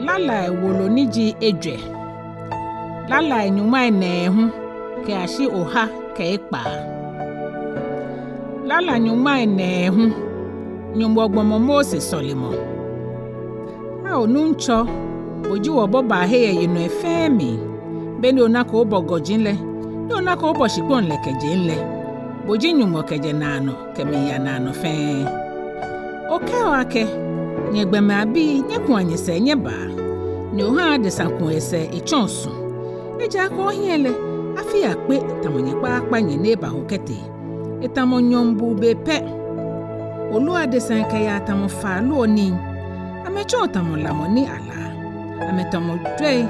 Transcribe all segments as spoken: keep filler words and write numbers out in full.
Lalai wolo ni ji ejwɛ. Lalai nyɔŋmai nɛɛhu kɛyashi oha kɛ ekpaa. Lala nyɔŋmai nɛɛhu. Nyɔŋmɔ gbɔmɔ Mose sɔlemɔ. Ao Nuŋtsɔ, bo ji wɔbobaahe yɛ yinɔi fɛɛ mli. Be ni onako obɔ gɔji lɛ, ni onako obɔ shikpɔŋ lɛ kɛ jeŋ lɛ, bo ji Nyɔŋmɔ kɛjɛ naanɔ kɛmiiya naanɔ fɛɛ. Okɛɔ akɛ, nyɛ gbɔmɛi abii, nyɛkua nyɛsɛɛ nyɛbaa, ni ohaa adesa kua esɛɛ etsɔɔ su. Ejaakɛ ohiɛ lɛ, afii akpe tamɔ nyɛ kpaakpa nyɛ ni eba ho kɛtee. Etamɔ nyɔɔŋ buu be pɛ. Oluɔ adesai kɛyaa tamɔ faa luɔ nii. Amɛtsɔɔ tamɔ lamɔ ni alaa. Amɛtamɔ jwɛi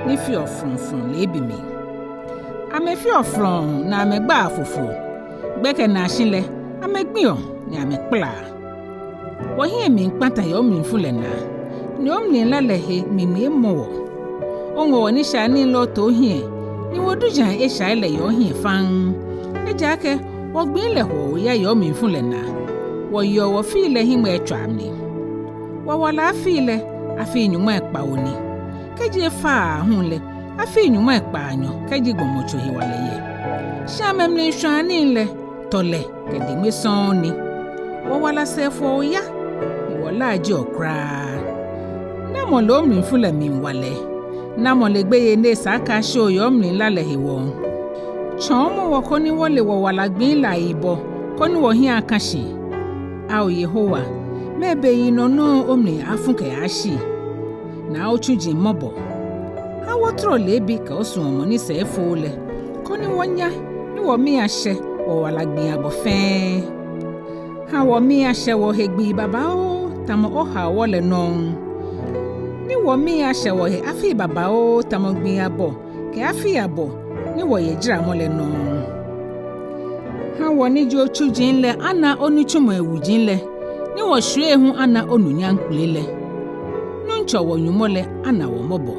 ni feɔ frɔŋfrɔŋ leebi mli. Amɛfeɔ frɔŋ ni amɛgbaa fufuu. Gbɛkɛ naashi lɛ, amɛgbiɔ ni amɛkpalaa. Wɔhiɛ miikpata yɛ omlifu lɛ naa, ni omlila lɛ he ŋmiŋmi emɔ wɔ. Oŋɔ wɔnishaianii lɛ oto ohiɛ, ni wɔdujiaŋ eshai lɛ yɛ ohiɛ faŋŋ. Ejaakɛ wɔgbii lɛ hoɔ oya yɛ omlifu lɛ naa. Wɔyeɔ wɔfii lɛ hiŋmɛitswaa mli. Wɔwala afii lɛ, afii nyɔŋmai kpawo ni. Kɛji efa aahu lɛ, afii nyɔŋmai kpaanyɔ kɛji gbɔmɔtso hewalɛ yɛ. Shi amɛmli shwãanii lɛ, tɔlɛ kɛ deŋme sɔŋŋ ni. Wɔwala sɛɛ foɔ oya, ni wɔlaajeɔ kwraa. Namɔ lɛ omlifu lɛ mli walɛ? Namɔ le gbeyei ni esa akɛ ashe o yɛ omlila lɛ hewɔ? Tsɔɔmɔ wɔ koni wɔle wɔwala gbii lɛ ayibɔ, koni wɔhiɛ aka shi. Ao Yehowa, mɛɛ be yinɔ nɔŋŋ omli afu kɛyashi? Naa otsuji mɔbɔ. Ha wɔtɔrɔ leebi kɛ osuɔmɔ ni sɛɛ efooo lɛ, koni wɔnya, ni wɔmii ashɛ wɔwala gbii abɔ fɛɛ. Ha wɔmii ashɛ wɔhe gbii babaoo tamɔ ohaowɔ lɛ nɔŋŋ. Ni wɔmii ashɛ wɔhe afii babaoo tamɔ gbii abɔ kɛ afii abɔ ni wɔye jaramɔ lɛ nɔŋŋ. Ha wɔ ni ji otsuji lɛ ana onitsumɔi wuji lɛ, ni wɔshwiei hu ana onunyam kpele lɛ. Nuŋtsɔ wɔ-Nyɔŋmɔ lɛ ana wɔ mɔbɔ.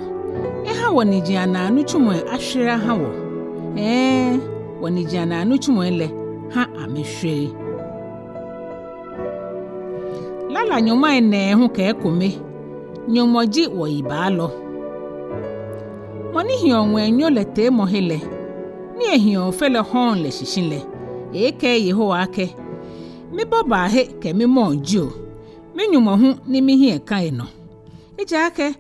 Eha wɔniji anaa nitsumɔi ashwere aha wɔ. Hɛɛ, wɔniji anaa nitsumɔi lɛ ha amɛshwere. Lala nyɔŋmai nɛɛhu kɛ ekome. Nyɔŋmɔ ji wɔyibaalɔ. Mɔ ni hiɔ ŋwɛinyo lɛ teemɔhe lɛ, ni ehiɔ Ofe lɛ hɔɔŋ lɛ shishi lɛ, eeekɛɛ Yehowa akɛ, mibobaahe kɛ mimɔɔ ji o, mi-Nyɔŋmɔ hu ni mihiɛ ka enɔ. Ejaakɛ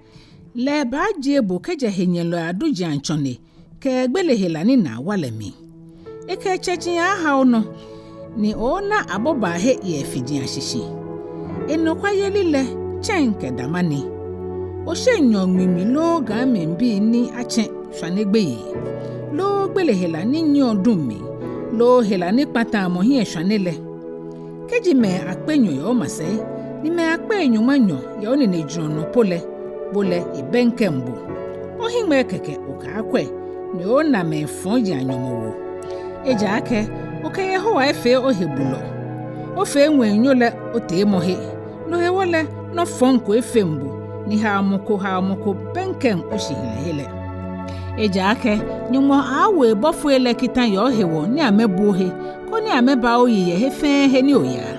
lɛ ebaajie bo kɛjɛ henyɛlɔi adujiaŋ tsɔne kɛ gbele hela ni naa wa lɛ mli. Ekɛ etsɛji aha onɔ, ni oona abobaahe yɛ efiji ashishi. Enɔkwayeli lɛ tsɛŋ kɛ dama ni. Osheŋ nyɔɔŋ ŋmiŋmi loo ŋaa mlibii ni atsɛ shwane gbeyei, loo gbele hela ni nyiɛɔ duŋ mli, loo hela ni kpataa mɔ hiɛ shwane lɛ. Kɛji mɛi akpe nyɔ yɛ omasɛi, ni mɛi akpei nyɔŋma nyɔ yɛ oninejurɔ nɔ po lɛ, bo lɛ ebɛŋkɛŋ bo. Ohiŋmɛi kɛkɛ okɛaakwɛ, ni oona mɛi fɔji anyɔmɔwo. Ejaakɛ okɛ Yehowa efee ohebulɔ. Ofee ŋwɛinyo lɛ oteemɔhe. No hewɔ lɛ, nɔ fɔŋ ko efeŋ bo, ni haomɔ ko haomɔ ko bɛŋkɛŋ oshihilɛhe lɛ. Ejaakɛ Nyɔŋmɔ aaawo ebɔfoi lɛ kita yɛ ohewɔ ni amɛbu ohe, koni amɛbaa oyi yɛ he fɛɛ he ni oyaa.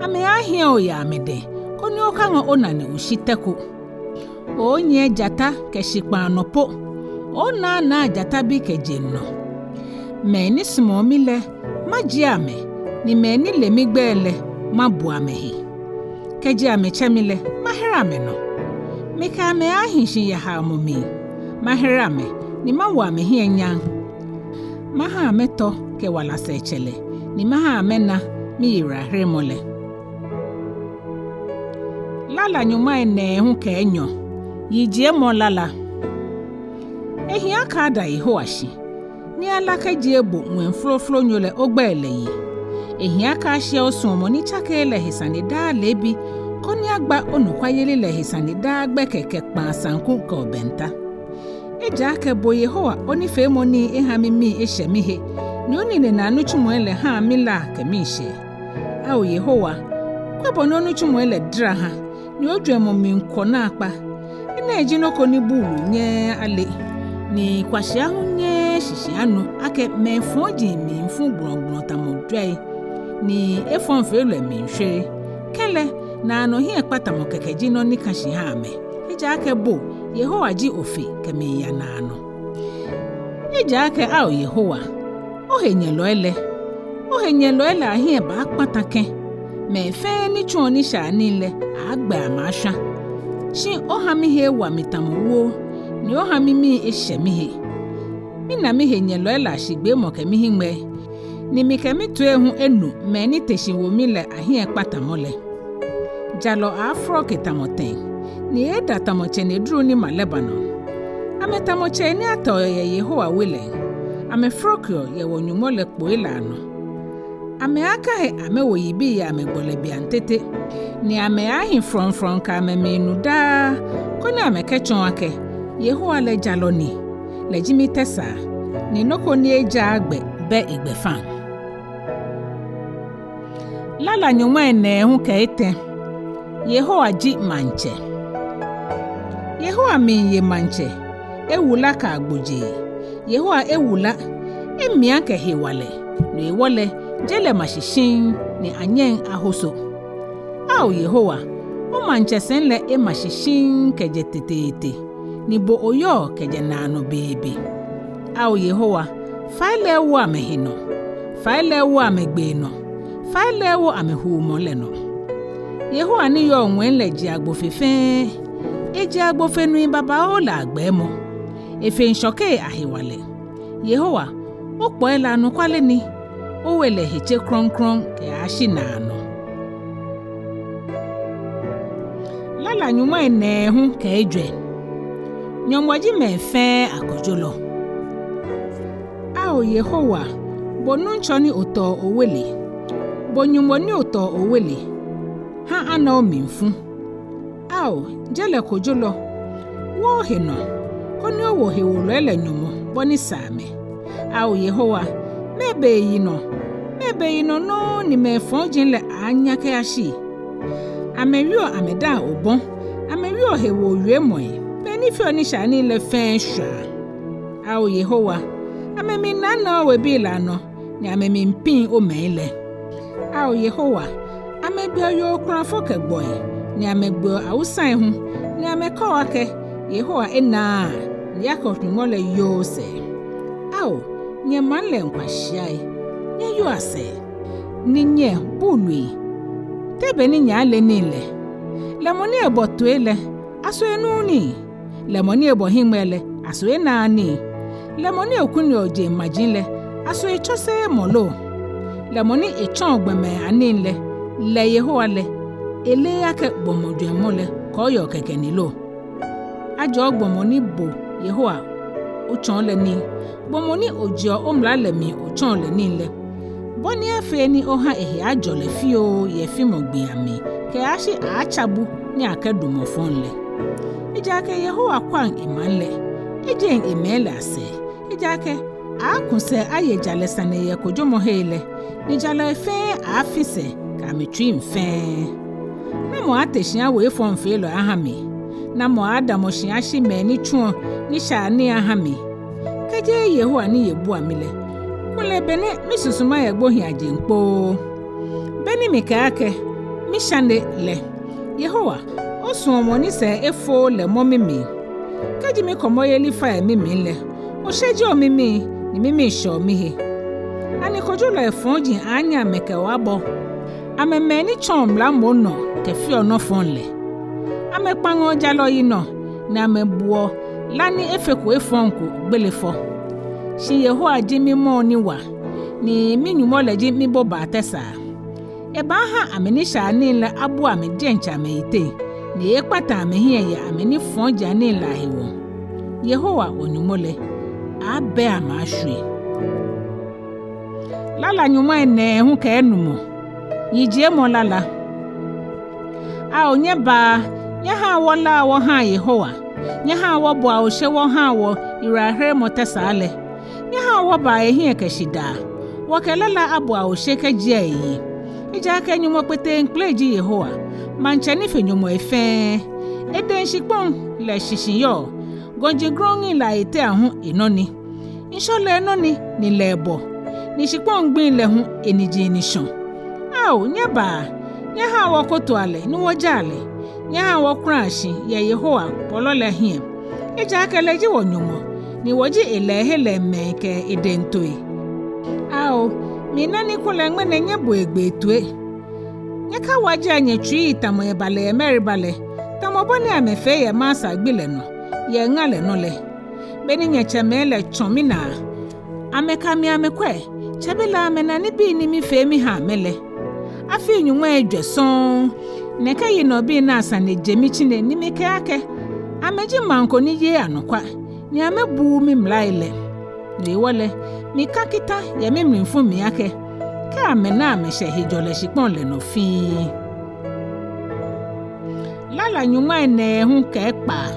Amɛaahiɛ o yɛ amɛdɛŋ, koni okaŋɔ onane oshi tɛ ko. Oonyiɛ jata kɛ shikpãa nɔ po, oonaanaa jatabi kɛ jeŋ nɔ. Mɛi ni sumɔɔ mi lɛ, majie amɛ, ni mɛi ni le migbɛi lɛ, mabu amɛhe. Kɛji amɛtsɛ mi lɛ, mahere amɛnɔ. Mikɛ amɛ aaahi shi yɛ haomɔ mli. Mahere amɛ, ni mawo amɛhiɛ nyam. Maha amɛtɔ kɛ wala sɛɛtsɛlɛ, ni maha amɛna miyiwalaheremɔ lɛ. Lala nyɔŋmai nɛɛhu kɛ enyɔ. Yijiemɔ lala. Ehi akɛ ada Yehowa shi, ni ala kɛjie bo, Ŋwɛi Flooflonyo lɛ, ogbɛi lɛ yi. Ehi akɛ ashiɛ osuɔmɔ ni tsakeee lɛ he sane daa leebi, koni agba onɔkwayeli lɛ he sane daa gbɛkɛ kɛ kpãa saŋku kɛ obɛnta. Ejaakɛ bo Yehowa onifeemɔ nii eha mimii eshɛ mihe, ni oninenaa nitsumɔi lɛ ha mila kɛ miishɛɛ. Ao Yehowa, kwɛ bɔ ni onitsumɔi lɛ dara ha, ni ojwɛŋmɔ miikwɔ naakpa. Enɛ ji nɔ ko ni buulu nyɛɛɛ ale, ni kwashia hu nyɛɛɛ shishi anu, akɛ mɛi fɔji miifu gblɔgblɔ tamɔ jwɛi, ni efɔŋfeelɔi miishwere. Kɛlɛ, naanɔ hiɛkpatamɔ kɛkɛ ji nɔ ni ka shi ha amɛ. Ejaakɛ bo, Yehowa ji Ofe kɛmiiya naanɔ. Ejaakɛ, ao Yehowa, ohenyɛlɔi lɛ, ohenyɛlɔi lɛ ahiɛ baakpata kɛ̃, mɛi fɛɛ ni tsuɔ nishaianii lɛ aaagbɛ amɛ ashwã. Shi oha mihe ewa mi tamɔ wuo, ni oha mimii eshɛ mihe. Mina mihenyɛlɔi lɛ ashigbeemɔ kɛ mihiŋmɛi, ni mikɛ mitoi hu enu mɛi ni te shi wo mi lɛ ahiɛkpatamɔ lɛ. Jalɔ aaafrɔke tamɔ tɛŋ, ni eeeda tamɔ tsenedru ni ma Lebanon. Amɛtamɔ tsei ni atɛo yɛ Yehowa we lɛŋ. Amɛfrɔkeɔ yɛ wɔ-Nyɔŋmɔ lɛ kpoi lɛ anɔ. Amɛaaka he amɛwo yibii yɛ amɛgbɔlɛ beiaŋ tete, ni amɛaahi frɔŋfrɔŋ kɛ amɛmli nu daa, koni amɛkɛtsɔɔ akɛ, Yehowa lɛ jalɔ ni, lɛ ji mitɛsaa, ni nɔ ko ni ejaaa gbɛ bɛ egbɛfaŋ. Lala nyɔŋmai nɛɛhu kɛ etɛ. Yehowa ji maŋtsɛ. Yehowa miiye maŋtsɛ, ewula kɛ agbojee. Yehowa ewula, emia kɛ hewalɛ, no hewɔ lɛ, je lɛ ma shi shiŋŋ, ni anyɛŋ ahoso. Ao Yehowa, omaŋtsɛsɛi lɛ ema shi shiŋŋ kɛjɛ teteete, ni bo oyɔɔ kɛjɛ naanɔ beebe. Ao Yehowa, fai lɛ ewo amɛhe nɔ, fai lɛ ewo amɛgbee nɔ, fai lɛ ewo amɛhuumɔ lɛ nɔ. Yehowa ni yɔɔ ŋwɛi lɛ ji agbo fe fɛɛ, eji agbo fe nui babaoo lɛ agbɛɛmɔ, efe ŋshɔkei ahewalɛ. Yehowa, okpɔi lɛ anɔkwale ni, owe lɛ he tse krɔŋkrɔŋ kɛyashi naanɔ. Lala nyɔŋmai nɛɛhu kɛ ejwɛ. Nyɔŋmɔ ji mɛi fɛɛ akojolɔ. Ao Yehowa, bo Nuŋtsɔ ni otɔɔ owele, bo Nyɔŋmɔ ni otɔɔ owele, ha ana omlifu. Ao, je lɛ kojolɔ, wo ohe nɔ, koni owo hewolɔi lɛ nyɔmɔ bɔ ni sa amɛ. Ao Yehowa, mɛɛ be yinɔ, mɛɛ be yinɔ nɔŋŋ ni mɛi fɔji lɛ aaanya kɛyashi? Amɛwieɔ amɛdaaŋ obɔ, amɛwieɔ hewoo wiemɔi, mɛi ni feɔ nishaianii lɛ fɛɛ shwaa. Ao Yehowa, amɛmiinaanaa owebii lɛ anɔ, ni amɛmiipiŋ omɛi lɛ. Ao Yehowa, amɛgbeɔ yoo okulafo kɛ gbɔi, ni amɛgbeɔ awusai hu, ni amɛkɛɔ akɛ, Yehowa enaaa, ni Yakob Nyɔŋmɔ lɛ yooo sɛɛ. Ao, nyɛ maŋ lɛŋ kwashiai, nyɛyoa sɛɛ, ni nyɛ buului, te be ni nyɛaale nii lɛ? Lɛ mɔ ni ebɔ toi lɛ, aso enuuu nii? Lɛ mɔ ni ebɔ hiŋmɛi lɛ, aso enaaa nii? Lɛ mɔ ni ekuneɔ jeŋmaji lɛ, aso etsɔseee mɔ lo? Lɛ mɔ ni etsɔɔ gbɔmɛi anii lɛ, lɛ Yehowa lɛ, eleee akɛ gbɔmɔ jwɛŋmɔ lɛ kɔɔyɔɔ kɛkɛ ni lo? Ajɔɔ gbɔmɔ ni bo Yehowa otsɔɔ lɛ nii, gbɔmɔ ni ojɛɔ omla lɛ mli otsɔɔ lɛ nii lɛ, bɔ ni afee ni oha ehe ajɔ lɛ fioo yɛ fimɔ gbii amli kɛyashi aaatsa bu ni akɛdu mɔ fɔŋ lɛ. Ejaakɛ Yehowa kwaŋ emaŋ lɛ, ejeŋ emɛi lɛ asɛɛ. Ejaakɛ aaaku sɛɛ aye jalɛ sane yɛ kojomɔhei lɛ, ni jalɔi fɛɛ aaafi sɛɛ kɛ amɛtsuiŋ fɛɛ. Namɔ aaate shi awo efɔŋfeelɔi aha mi? Namɔ aaadamɔ shi ashi mɛi ni tsuɔ nishaianii aha mi? Kɛjeee Yehowa ni ye bua mi lɛ, kulɛ benɛ misusuma yɛ gbohiiajeŋ kpoo. Be ni mikɛɛ akɛ, mishane lɛ, Yehowa, osuɔmɔ ni sɛɛ efooo lɛ mɔ mimli. Kɛji mikɔmɔyeli fa yɛ mimli lɛ, oshejeɔ mimii, ni mimii shɛɔ mihe. Ani kojolɔi fɔji aaanyɛ amɛkɛ o abɔ, amɛ mɛi ni tsɔɔ mla moŋ nɔ kɛfeɔ nɔ fɔŋ lɛ? Amɛkpaŋɔ jalɔ yinɔ, ni amɛbuɔ la ni efeko efɔŋ ko gbele fɔ. Shi Yehowa ji mimɔɔ ni wa, ni mi-Nyɔŋmɔ lɛ ji mibobaa tɛsaa. Ebaaha amɛnishaianii lɛ abua amɛ diɛŋtsɛ amɛyiteŋ, ni eeekpata amɛhiɛ yɛ amɛnifɔjianii lɛ ahewɔ. Yehowa wɔ-Nyɔŋmɔ lɛ, aaabɛɛ amɛ ashwie. Lala nyɔŋmai nɛɛhu kɛ enumɔ. Yijiemɔ lala. Ao, nyɛbaa, nyɛhaa wɔlaa wɔhaa Yehowa. Nyɛhaa wɔboa oshe wɔhaa wɔyiwalaheremɔ tɛsaa lɛ. Nyɛhaa wɔbaa ehiɛ kɛ shidaa. Wɔkɛ lala aboa oshe kɛjie eyi. Ejaakɛ Nyɔŋmɔ kpeteŋkpele ji Yehowa, maŋtsɛ ni fe nyɔŋmɔi fɛɛ. Edɛŋ shikpɔŋ lɛ shishi yɔɔ, gɔji grɔŋŋi lɛ ayiteaŋ hu enɔ ni. Ŋshɔ lɛ enɔ ni, ni lɛ ebɔ, ni shikpɔŋ gbiŋ lɛ hu eniji ni shɔ. Ao, nyɛbaa, nyɛhaa wɔkotoa lɛ ni wɔjaa lɛ. Nyɛhaa wɔkulaa shi yɛ Yehowa, wɔlɔ lɛ hiɛ. Ejaakɛ lɛ ji wɔ-Nyɔŋmɔ, ni wɔji elɛɛhe lɛ mɛi kɛ edɛŋ toi. Ao, mina ni kulɛ ŋmɛnɛ nyɛbo egbee toi. Nyɛkawajea nyɛtsuii tamɔ eba lɛ yɛ Meriba lɛ, tamɔ bɔ ni amɛfee yɛ Masa gbi lɛ nɔ, yɛ ŋa lɛ nɔ lɛ. Be ni nyɛtsɛmɛi lɛ tsɔ minaa, amɛka mi amɛkwɛ, tsɛbelɛ amɛna nibii ni mifee miha amɛ lɛ. Afii nyɔŋmai ejwɛ sɔŋŋ, nɛkɛ yinɔbii nɛɛ asane je mitsine ni mikɛɛ akɛ, amɛji maŋ ko ni yeee anɔkwa, ni amɛbuuu mimlai lɛ. No hewɔ lɛ, mika kita yɛ mimlifu mli akɛ, kɛ amɛna amɛshɛ hejɔlɛ shikpɔŋ lɛ nɔ fii. Lala nyɔŋmai nɛɛhu kɛ ekpaa.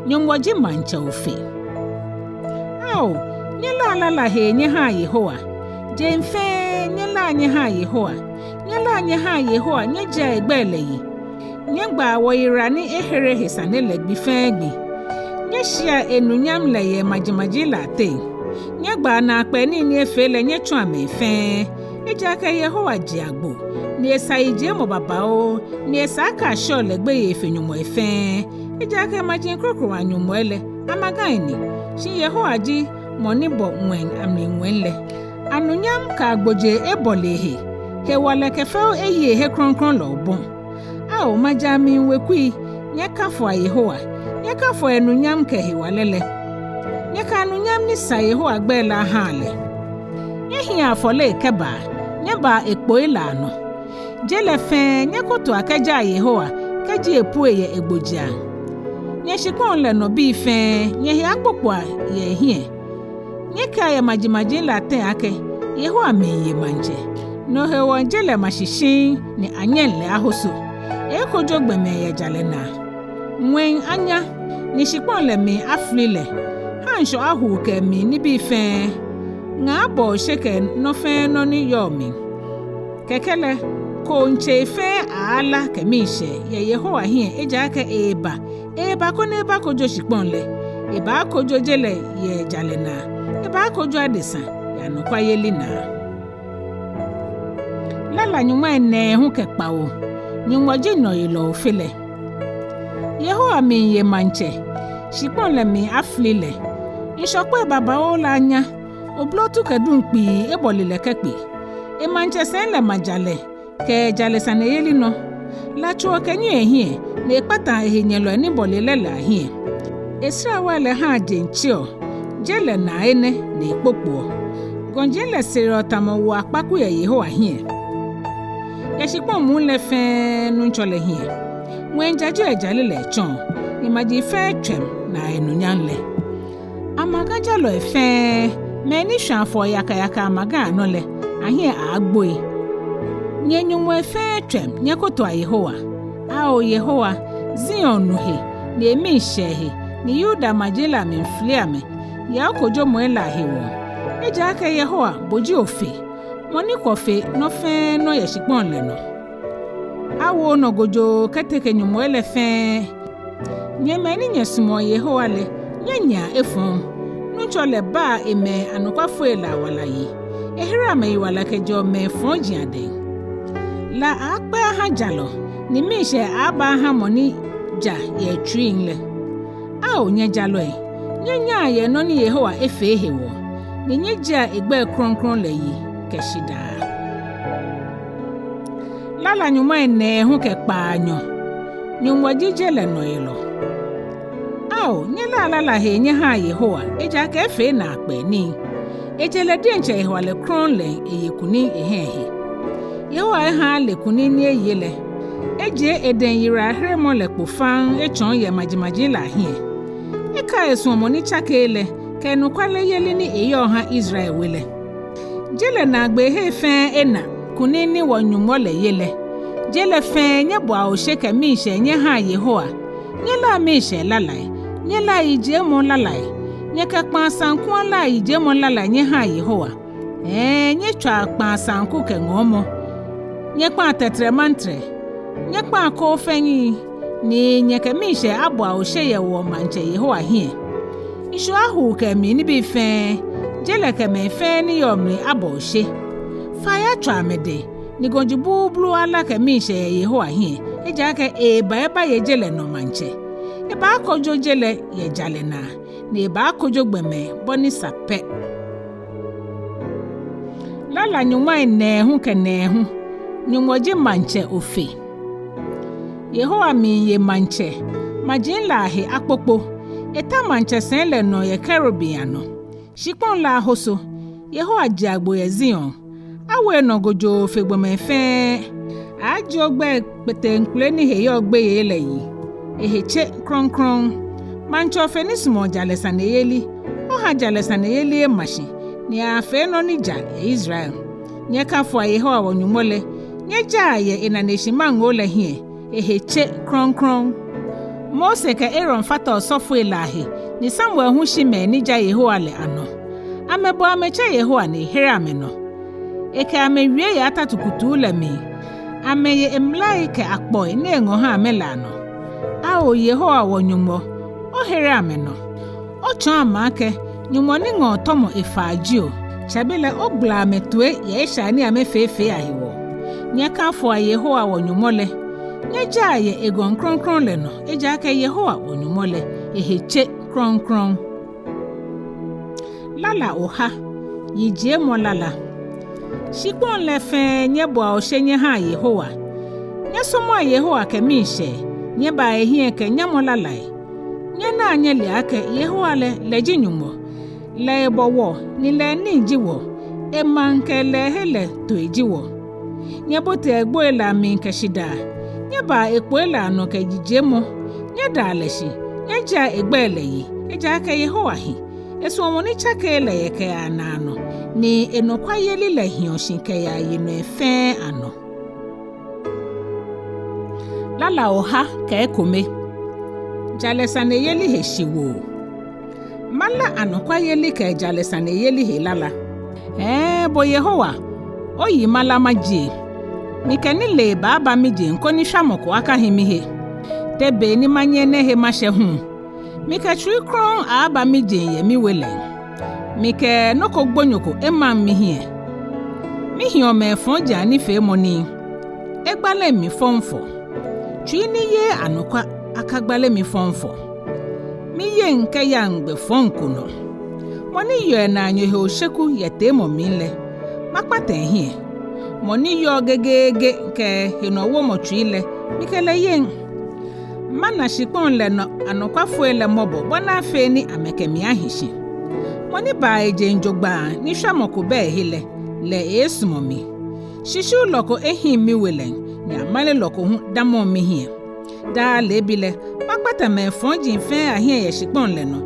Nyɔŋmɔ ji maŋtsɛ Ofe. Ao, nyɛlaa lala hee nyɛhaa Yehowa. Jeŋ fɛɛ, nyɛlaa nyɛhaa Yehowa. Nyɛlaa nyɛhaa Yehowa, nyɛjiea egbɛi lɛ yi. Nyɛgbaa wɔyiwala ni ehere he sane lɛ gbi fɛɛ gbi. Nyɛshiɛa enunyam lɛ yɛ majimaji lɛ ateŋ. Nyɛgbaa naakpɛɛ nii ni efee lɛ nyɛtsɔa mɛi fɛɛ. Ejaakɛ Yehowa ji agbo, ni esa yijiemɔ babaoo, ni esa akɛ asheɔ lɛ gbeyei fe nyɔŋmɔi fɛɛ. Ejaakɛ maji krokomɛi anyɔŋmɔi lɛ, amagai ni, shi Yehowa ji mɔ ni bɔ ŋwɛi amli ŋwɛi lɛ. Anunyam kɛ agbojee ebɔle ehe, hewalɛ kɛ fɛo eyi ehe krɔŋkrɔŋ lɛ obɔ. Ao, maji amli wekui, nyɛkafoa Yehowa, nyɛkafoa enunyam kɛ ehewalɛ lɛ. Nyɛka anunyam ni sa Yehowa gbɛi lɛ ahaa lɛ. Nyɛhiɛa afɔle kɛbaa, nyɛbaa ekpoi lɛ anɔ. Je lɛ fɛɛ, nyɛkotoa kɛjaa Yehowa, kɛji epue yɛ egbojiaŋ. Nyɛ shikpɔŋ lɛ nɔ bii fɛɛ, nyɛhe akpokpoa yɛ ehiɛ. Nyɛkɛa yɛ majimaji lɛ ateŋ akɛ, Yehowa miiye maŋtsɛ. No hewɔ je lɛ ma shi shiŋŋ ni anyɛŋ lɛ ahoso. Ekojo gbɔmɛi yɛ jalɛ naa. Ŋwɛi anya, ni shikpɔŋ lɛ mli afili lɛ. Haŋshɔ ahuu kɛ emli nibii fɛɛ. Ŋaa abɔ oshe kɛ nɔ fɛɛ nɔ ni yɔɔ mli. Kɛkɛ lɛ, koo tsei fɛɛ aaala kɛ miishɛɛ yɛ Yehowa hiɛ ejaakɛ eeba, eeba koni ebakojo shikpɔŋ lɛ, ebaakojo je lɛ yɛ jalɛ naa, ebaakojo adesa yɛ anɔkwayeli naa. Lala nyɔŋmai nɛɛhu kɛ kpawo. Nyɔŋmɔ ji nɔyelɔ Ofe lɛ. Yehowa miiye maŋtsɛ, shikpɔŋ lɛ mli afili lɛ. Ŋshɔkpɔi babaoo lɛ anya, oblotu kɛ duŋ kpii ebɔle lɛ kɛkpe. Emaŋtsɛsɛi lɛ ma jalɛ kɛ jalɛsaneyeli nɔ. La tsoɔ kɛnyiɛɔ ehiɛ, ni ekpataa ehenyɛlɔi ni bɔle lɛ lɛ ahiɛ. Esrawai lɛ haa jeŋ tseɔ, je lɛ naa enɛ ni ekpokpoɔ. Gɔji lɛ sereɔ tamɔ wo akpaku yɛ Yehowa hiɛ. Yɛ shikpɔŋ muu lɛ fɛɛ Nuŋtsɔ lɛ hiɛ. Ŋwɛi jajeɔ ejalɛ lɛ etsɔɔ, ni maji fɛɛ tswɛm naa enunyam lɛ. Amagai jalɔi fɛɛ, mɛi ni shwãa fɔɔ yakayaka amagai anɔ lɛ, ahiɛ aaagboi. Nyɛ nyɔŋmɔi fɛɛ tswɛm, nyɛkotoa Yehowa. Ao Yehowa, Zion nu he, ni emii shɛ ehe, ni Yuda maji lɛ amli fili amɛ yɛ okojomɔi lɛ ahewɔ. Ejaakɛ Yehowa, bo ji Ofe, mɔ ni kwɔ fe nɔ fɛɛ nɔ yɛ shikpɔŋ lɛ nɔ. Awo onɔ gojoo kɛteke nyɔŋmɔi lɛ fɛɛ. Nyɛ mɛi ni nyɛsumɔɔ Yehowa lɛ, nyɛnyiɛa efɔŋ. Nuŋtsɔ lɛ baa emɛi anɔkwafoi lɛ awala yi. Ehereɔ amɛyiwala kɛjɛɔ mɛi fɔji adɛŋ. La aaakpɛ aha jalɔ, ni miishɛɛ aaaba aha mɔ ni ja yɛ etsuiŋ lɛ. Ao nyɛ jalɔi, nyɛnyaa yɛ nɔ ni Yehowa efee hewɔ, ni nyɛjiea egbɛi krɔŋkrɔŋ lɛ yi kɛ shidaa. Lala nyɔŋmai nɛɛhu kɛ kpaanyɔ. Nyɔŋmɔ ji je lɛ nɔyelɔ. Ao, nyɛlaa lala hee nyɛhaa Yehowa, ejaakɛ efee naakpɛɛ nii. Ejɛ lɛ diɛŋtsɛ ehewalɛ krɔŋŋ lɛŋ eye kunim eha ehe. Yehowa eha ale kunim ni eye lɛ. Ejie edɛŋ yiwalaheremɔ lɛ kpo faŋŋ etsɔɔ yɛ majimaji lɛ ahiɛ. Ekai esuɔmɔ ni tsakeee lɛ, kɛ enɔkwayeli ni eyɔɔ ha Israel we lɛ. Je lɛ naagbee hei fɛɛ ena kunim ni wɔ-Nyɔŋmɔ lɛ ye lɛ. Je lɛ fɛɛ nyɛboa oshe kɛ miishɛɛ nyɛhaa Yehowa. Nyɛlaa miishɛɛ lalai, nyɛlaa yijiemɔ lalai, nyɛkɛ kpaa saŋku alaa yijiemɔ lalai nyɛhaa Yehowa. Hɛɛ, nyɛtswaa kpaa saŋku kɛ ŋɔɔmɔ. Nyɛkpaa tɛtrɛmantrɛ, nyɛkpaa koofɛnyi, ni nyɛkɛ miishɛɛ aboa oshe yɛ wɔ-Maŋtsɛ Yehowa hiɛ. Ŋshɔ ahuu kɛ emli nibii fɛɛ, je lɛ kɛ mɛi fɛɛ ni yɔɔ mli abɔ oshe. Fai atswa amɛdɛŋ, ni gɔji buubuu ala kɛ miishɛɛ yɛ Yehowa hiɛ, ejaakɛ eeba ebaye je lɛ nɔ maŋtsɛ. Ebaakojo je lɛ yɛ jalɛ naa, ni ebaakojo gbɔmɛi bɔ ni sa pɛ. Lala nyɔŋmai nɛɛhu kɛ nɛɛhu. Nyɔŋmɔ ji Maŋtsɛ Ofe. Yehowa miiye maŋtsɛ, maji lɛ ahe akpokpo. Eta maŋtsɛsɛi lɛ nɔ yɛ kerubim anɔ. Shikpɔŋ lɛ ahoso. Yehowa je agbo yɛ Zion. Awo enɔ gojoo fe gbɔmɛi fɛɛ. Ajie ogbɛi kpeteŋkpele ni he yɔɔ gbeyei lɛ yi. Ehe tse krɔŋkrɔŋ. Maŋtsɛ Ofe ni sumɔɔ jalɛsaneyeli. Oha jalɛsaneyeli ema shi, ni afee nɔ ni ja yɛ Israel. Nyɛkafoa Yehowa wɔ-Nyɔŋmɔ lɛ. Nyɛjaa yɛ enaneshi maŋoo lɛ hiɛ. Ehe tse krɔŋkrɔŋ. Mose kɛ Aaron fata osɔfoi lɛ ahe, ni Samuel hu shi mɛi ni ja Yehowa lɛ anɔ. Amɛbo amɛtsɛ Yehowa ni ehere amɛnɔ. Ekɛ amɛ wie yɛ atatu kutuu lɛ mli. Amɛye emlai kɛ akpɔi ni eŋɔ eha amɛ lɛ anɔ. Ao Yehowa wɔ-Nyɔŋmɔ, ohere amɛnɔ. Otsɔɔ amɛ akɛ, Nyɔŋmɔ ni ŋɔɔ tɔmɔ efaa jio. Tsɛbelɛ ogbala amɛtoi yɛ eshai ni amɛfeefee ahewɔ. Nyɛkafoa Yehowa wɔ-Nyɔŋmɔ lɛ. Nyɛjaa yɛ egɔŋ krɔŋkrɔŋ lɛ nɔ, ejaakɛ Yehowa wɔ-Nyɔŋmɔ lɛ, ehe tse krɔŋkrɔŋ. Lala oha. Yijiemɔ lala. Shikpɔŋ lɛ fɛɛ, nyɛbɔa oshe nyɛhaa Yehowa. Nyɛsɔmɔa Yehowa kɛ miishɛɛ, nyɛbaa ehiɛ kɛ nyamɔ lalai. Nyɛnaa nyɛlea akɛ Yehowa lɛ, lɛ ji Nyɔŋmɔ. Lɛ ebɔ wɔ, ni lɛ enii ji wɔ. Emaŋ kɛ lɛ ehe lɛ toi ji wɔ. Nyɛbotea egboi lɛ amli kɛ shidaa. Nyɛbaa ekpoi lɛ anɔ kɛ yijiemɔ. Nyɛdaa lɛ shi, nyɛjiea egbɛi lɛ yi, ejaakɛ Yehowa hi. Esuɔmɔ ni tsakeee lɛ yɛ kɛyaa naanɔ, ni enɔkwayeli lɛ hiɔ shi kɛyaa yinɔi fɛɛ anɔ. Lala oha kɛ ekome. Jalɛsaneyeli he shiwoo. Mala anɔkwayeli kɛ jalɛsaneyeli he lala. Hɛɛ, bo Yehowa, oyi mala majie. Mikɛ nilee baaba mijeŋ koni shwamɔ ko akahi mihe. Te be ni manyɛ enɛ he mashɛ hu? Mikɛ tsui krɔŋŋ aaba mijeŋ yɛ miwe lɛŋ. Mikɛ nɔ ko gbonyo ko emaŋ mihiɛ. Mihiɔ mɛi fɔji anifeemɔ nii. Egbaleŋ mi fɔŋfɔŋ. Tsui ni yeee anɔkwa akagbale mi fɔŋfɔŋ. Miyeŋ kɛyaŋ gbɛ fɔŋ ko nɔ. Mɔ ni yeɔ enaanyo he osheku yɛ teemɔ mli lɛ, makpata ehiɛ. Mɔ ni yɔɔ gegeege kɛ henɔwomɔ tsui lɛ, mikɛ lɛ yeŋ. Mana shikpɔŋ lɛ nɔ anɔkwafoi lɛ mɔbɔ bɔ ni afee ni amɛkɛ mi ahi shi. Mɔ ni baa ejeŋ jogbaŋŋ ni shwamɔ ko bɛ ehe lɛ, lɛ eesumɔ mi. Shishiulɔ ko ehiŋ miwe lɛŋ, ni amalelɔ ko hu damɔŋ mihiɛ. Daa leebi lɛ, makpata mɛi fɔji fɛɛ ahiɛ yɛ shikpɔŋ lɛ nɔ.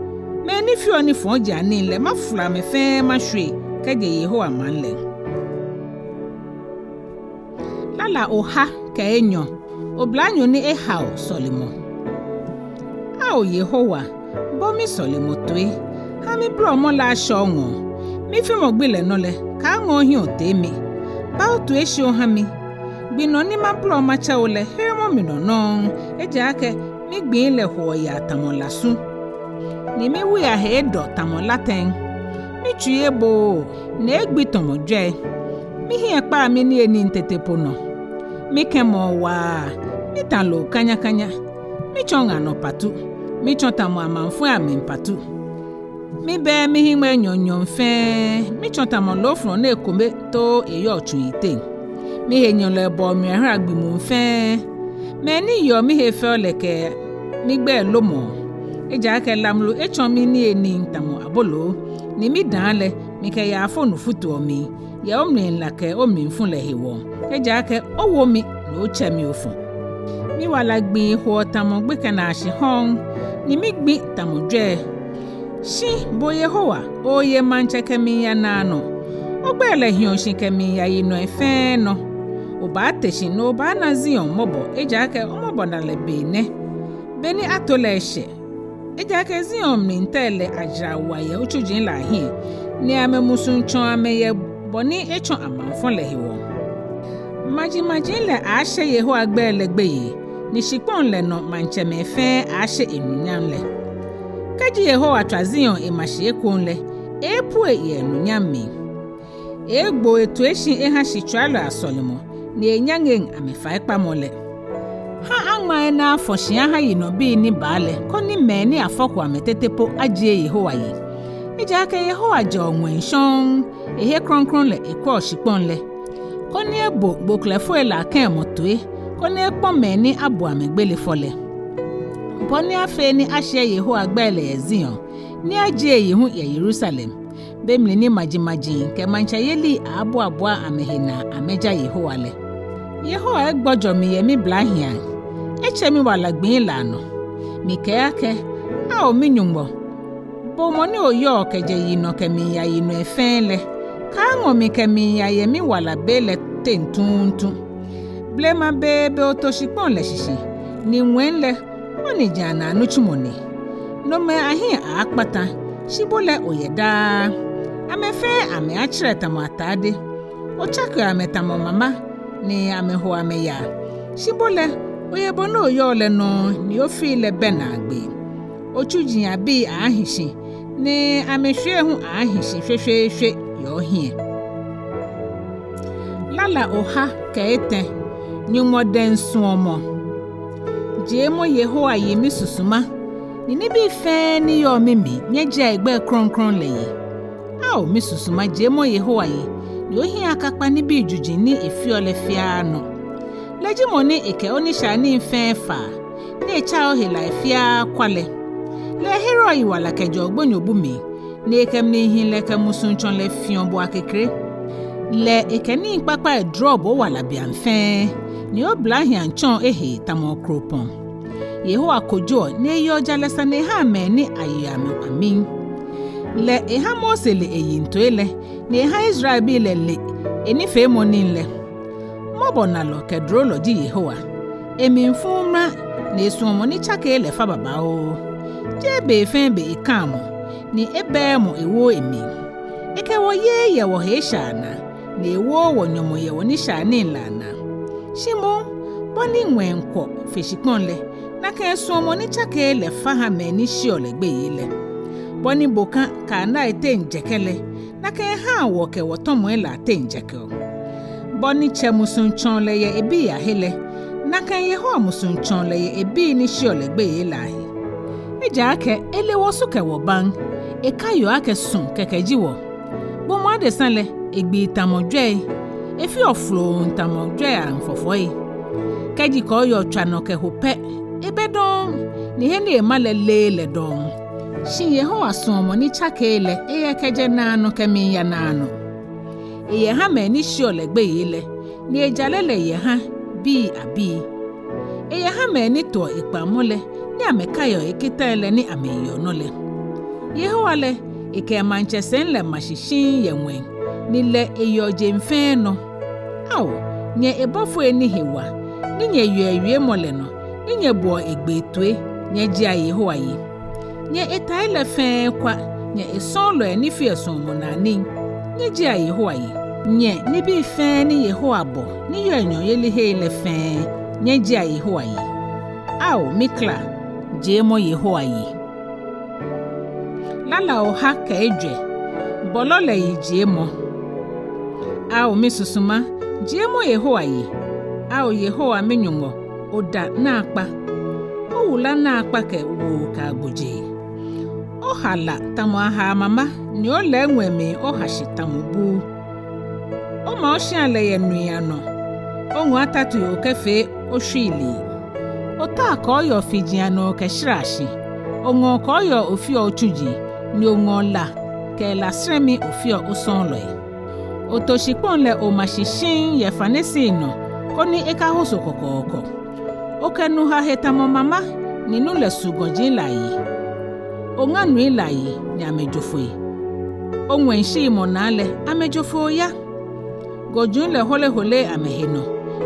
Mɛi ni feɔ nifɔji anii lɛ, mafolɔ amɛ fɛɛ mashwie kɛje Yehowa maŋ lɛ. Lala oha kɛ enyɔ. Oblanyo ni ehao sɔlemɔ. Ao Yehowa, bo misɔlemɔ toi. Ha mibolɔmɔ lɛ ashɛ oŋɔɔ. Mifimɔ gbi lɛ nɔ lɛ, kaaŋɔ ohiɛ otee mi. Ba otoi shi oha mi. Gbi nɔ ni mabolɔ matsɛ bo lɛ, heremɔ mi nɔ nɔŋŋ, ejaakɛ migbii lɛ hoɔ yaa tamɔ lasu, ni miwui ahe edɔ tamɔ latɛŋ. Mitsui ebooo, ni egbi tamɔ jwɛi. Mihiɛ kpaa miniyenii tete po nɔ. Mikɛmɔɔ waa, mita loo kanyakanya. Mitsɔ ŋa nɔ patu, mitsɔ tamɔ amaŋfɔi amli patu. Mibɛɛɛ mihiŋmɛi nyɔɔŋnyɔɔŋ fɛɛ, mitsɔ tamɔ loofɔlɔ ni ekome too eyɔɔ tsu yiteŋ. Mihenyɛlɔi bɔɔ mi ahora gbi muu fɛɛ. Mɛi ni yeɔ mihe fɛo lɛ kɛ migbɛi lomɔɔ. Ejaakɛ lamlu etsɔ miniyenii tamɔ aboloo, ni midãa lɛ, mikɛ yaafonu futuɔ mli, yɛ omlila kɛ omlifu lɛ hewɔ. Ejaakɛ owo mi ni otsɛ mi ofɔ. Miwala gbii hoɔ tamɔ gbekɛnaashi hɔɔŋ, ni migbi tamɔ jwɛi. Shi bo Yehowa, oye maŋtsɛ kɛmiiya naanɔ. Ogbɛi lɛ hiɔ shi kɛmiiya yinɔi fɛɛ nɔ. Obaate shi ni obaana Zion mɔbɔ, ejaakɛ omɔbɔnalɛ be nɛ, be ni ato lɛ eshɛ. Ejaakɛ Zion mli tɛi lɛ ajara wa yɛ otsuji lɛ ahiɛ, ni amɛmusuŋ tsɔɔ amɛ yɛ bɔ ni etsɔ amaŋfɔ lɛ hewɔ. Majimaji lɛ aaashe Yehowa gbɛi lɛ gbeyei, ni shikpɔŋ lɛ nɔ maŋtsɛmɛi fɛɛ aaashe enunyam lɛ. Kɛji Yehowa tswa Zion ema shi ekoŋŋ lɛ, eeepue yɛ enunyam mli. Eeegbo etoi shi eha shitsɔɔlɔi asɔlemɔ, ni eenyaŋeŋ amɛfaikpamɔ lɛ. Ha ni afɔ shi aha yinɔbii ni baa lɛ, koni mɛi ni afɔko amɛ tete po ajie Yehowa yi. Ejaakɛ Yehowa jɛɔ ŋwɛi shɔŋŋ, ehe krɔŋkrɔŋ lɛ ekwɛɔ shikpɔŋ lɛ, koni ebo gboklɛfoi lɛ akɛmɔ toi, koni ekpɔ̃ mɛi ni abu amɛ gbele fɔ lɛ. Bɔ ni afee ni ashiɛ Yehowa gbɛi lɛ yɛ Zion, ni ajie eyi hu yɛ Yerusalem, be mli ni majimaji kɛ maŋtsɛyelii aaabuabua amɛhe naa amɛja Yehowa lɛ. Yehowa egbɔjɔ mi yɛ miblahiaŋ, etse miwala gbii lɛ anɔ. Mikɛɛ akɛ, Ao mi-Nyɔŋmɔ, bo mɔ ni oyɔɔ kɛjɛ yinɔ kɛmiiya yinɔi fɛɛ lɛ, kaaŋɔ mi kɛmiiya yɛ miwala be lɛ teŋ tuuntu. Blema beebe oto shikpɔŋ lɛ shishi, ni ŋwɛi lɛ, onijiaŋ naa nitsumɔ ni. Nomɛi ahiɛ aaakpata, shi bo lɛ oyɛ daa. Amɛ fɛɛ amɛaatserɛ tamɔ atade. Otsakeɔ amɛ tamɔ mama, ni amɛhoɔ amɛyaa. Shi bo lɛ, oyɛ bɔ ni oyɔɔ lɛ nɔŋŋ, ni ofii lɛ bɛ naagbee. Otsuji abii aaahi shi, ni amɛshwiei hu aaahi shi shweshweeshwe yɛ ohiɛ. Lala oha kɛ etɛ. Nyɔŋmɔ dɛŋ suɔmɔ. Jiemɔ Yehowa yi, misusuma, ni nibii fɛɛ ni yɔɔ mimli, nyɛjiea egbɛi krɔŋkrɔŋ lɛ yi. Ao misusuma, jiemɔ Yehowa yi, ni ohiɛ akakpa nibii juji ni efeɔ lɛ fɛɛ anɔ. Lɛ ji mɔ ni ekɛ onishaianii fɛɛ faa, ni etsaa ohelai fɛɛ kwa lɛ. Lɛ ehereɔ oyiwala kɛjɛɔ gbonyobu mli, ni ekɛ mlihilɛ kɛ musuŋtsɔlɛ fiɔ bo akekre. Lɛ ekɛ nii kpakpai duroɔ bo owala beaŋ fɛɛ, ni oblahiaŋ tsɔɔ ehee tamɔ okropɔŋ. Yehowa kojoɔ, ni eyeɔ jalɛ sane ehaa mɛi ni ayeɔ amɛ amim. Lɛ eha Mose le eyiŋtoi lɛ, ni eha Israelbii lɛ le enifeemɔnii lɛ. Mɔbɔnalɔ kɛ durolɔ ji Yehowa. Emli fuuu mra, ni esuɔmɔ ni tsakeee lɛ fa babaoo. Jeee be fɛɛ be ekaa mɔ, ni ebɛɛɛ mɔ ewooo emli. Ekɛ wɔ yeee yɛ wɔhe eshai anaa, ni ewooo wɔ nyɔmɔ yɛ wɔnishaianii lɛ anaa. Shi moŋ, bɔ ni ŋwɛi kwɔ fe shikpɔŋ lɛ, nakai esuɔmɔ ni tsakeee lɛ fa ha mɛi ni sheɔ lɛ gbeyei lɛ. Bɔ ni boka kɛ anai teŋ jɛkɛ lɛ, nakai ehaa wɔ kɛ wɔtɔmɔi lɛ ateŋ jɛkɛɔ. Bɔ ni tsɛ musuŋ tsɔɔ lɛ yɛ ebii ahe lɛ, nakai Yehowa musuŋ tsɔɔ lɛ yɛ ebii ni sheɔ lɛ gbeyei lɛ ahe. Ejaakɛ ele wɔsu kɛ wɔbaŋ, ekaioɔ akɛ su kɛkɛ ji wɔ. Gbɔmɔ adesa lɛ, egbii tamɔ jwɛi, efeɔ floŋŋ tamɔ jwɛiaŋ fɔfɔi. Kɛji kɔɔyɔɔ tswa nɔ kɛho pɛ, ebɛ dɔŋŋ, ni he ni ema lɛ leee lɛ dɔŋŋ. Shi Yehowa suɔmɔ ni tsakeee lɛ, eyɛ kɛjɛ naanɔ kɛmiiya naanɔ. Eyɛ ha mɛi ni sheɔ lɛ gbeyei lɛ, ni ejalɛ lɛ yɛ ha bii abii. Eyɛ ha mɛi ni toɔ ekpaŋmɔ lɛ, ni amɛkaiɔ ekitai lɛ ni amɛyeɔ nɔ lɛ. Yehowa lɛ, ekɛ emaŋtsɛsɛi lɛ ma shi shiŋŋ yɛ ŋwɛi, ni lɛ eyeɔ jeŋ fɛɛ nɔ. Ao, nyɛ ebɔfoi ni he wa, ni nyɛyeɔ ewiemɔ lɛ nɔ, ni nyɛboɔ egbee toi, nyɛjiea Yehowa yi. Nyɛ etai lɛ fɛɛ kwa, nyɛ esɔɔlɔi ni feɔ esuɔmɔnaa nii, nyɛjiea Yehowa yi. Nyɛ nibii fɛɛ ni Yehowa bɔ ni yɔɔ enyɔŋyelihei lɛ fɛɛ, nyɛjiea Yehowa yi. Ao mikla, jiemɔ Yehowa yi. Lala oha kɛ ejwɛ. Bɔlɔ lɛ yijiemɔ. Ao misusuma, jiemɔ Yehowa yi. Ao Yehowa mi-Nyɔŋmɔ, oda naakpa. Owula naakpa kɛ woo kɛ agbojee. Oha la tamɔ ahaa mama, ni olɛɛ ŋwɛi mli oha shi tamɔ buu. Oma oshia lɛ yɛ nui anɔ, oŋɔ atatui okɛfee oshwiilii. Otaa kɔɔyɔɔ fiji anɔ okɛshraa shi, oŋɔɔ kɔɔyɔɔ ofeɔ otsuji, ni oŋɔɔ la kɛ lasrɛmi ofeɔ osɔɔlɔi. Oto shikpɔŋ lɛ oma shi shiŋŋ yɛ fanesii nɔ, koni ekahoso kɔkɔɔkɔ. Okɛ nu ha he tamɔ mama, ni nu lɛ su gɔji lɛ ayi. Oŋa nui lɛ ayi, ni amɛjo foi. Oŋwɛi shiimɔ naa lɛ, amɛjo foi oya. Gɔji lɛ holeholeee amɛhe nɔ,